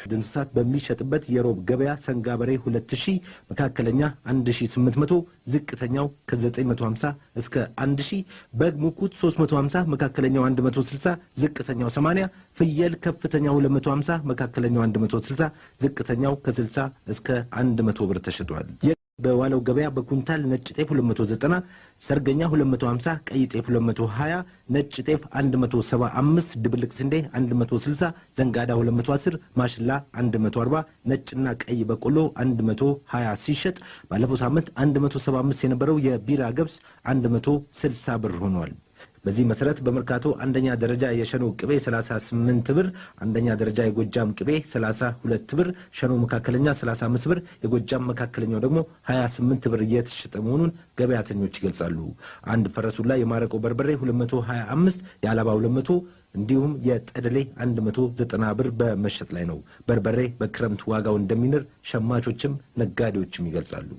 እንስሳት በሚሸጥበት የሮብ ገበያ ሰንጋ በሬ 2000፣ መካከለኛ 1800፣ ዝቅተኛው ከ950 እስከ 1000፣ በግ ሙኩት 350፣ መካከለኛው 160፣ ዝቅተኛው 80፣ ፍየል ከፍተኛው 250፣ መካከለኛው 160፣ ዝቅተኛው ከ60 እስከ 100 ብር ተሽጧል። በዋለው ገበያ በኩንታል ነጭ ጤፍ 290፣ ሰርገኛ 250፣ ቀይ ጤፍ 220፣ ነጭ ጤፍ 175፣ ድብልቅ ስንዴ 160፣ ዘንጋዳ 210፣ ማሽላ 140፣ ነጭና ቀይ በቆሎ 120 ሲሸጥ ባለፈው ሳምንት 175 የነበረው የቢራ ገብስ 160 ብር ሆኗል። በዚህ መሰረት በመርካቶ አንደኛ ደረጃ የሸኖ ቅቤ 38 ብር፣ አንደኛ ደረጃ የጎጃም ቅቤ 32 ብር፣ ሸኖ መካከለኛ 35 ብር፣ የጎጃም መካከለኛው ደግሞ 28 ብር እየተሸጠ መሆኑን ገበያተኞች ይገልጻሉ። አንድ ፈረሱላ የማረቆ በርበሬ 225፣ የአላባ 200 እንዲሁም የጠደሌ 190 ብር በመሸጥ ላይ ነው። በርበሬ በክረምት ዋጋው እንደሚንር ሸማቾችም ነጋዴዎችም ይገልጻሉ።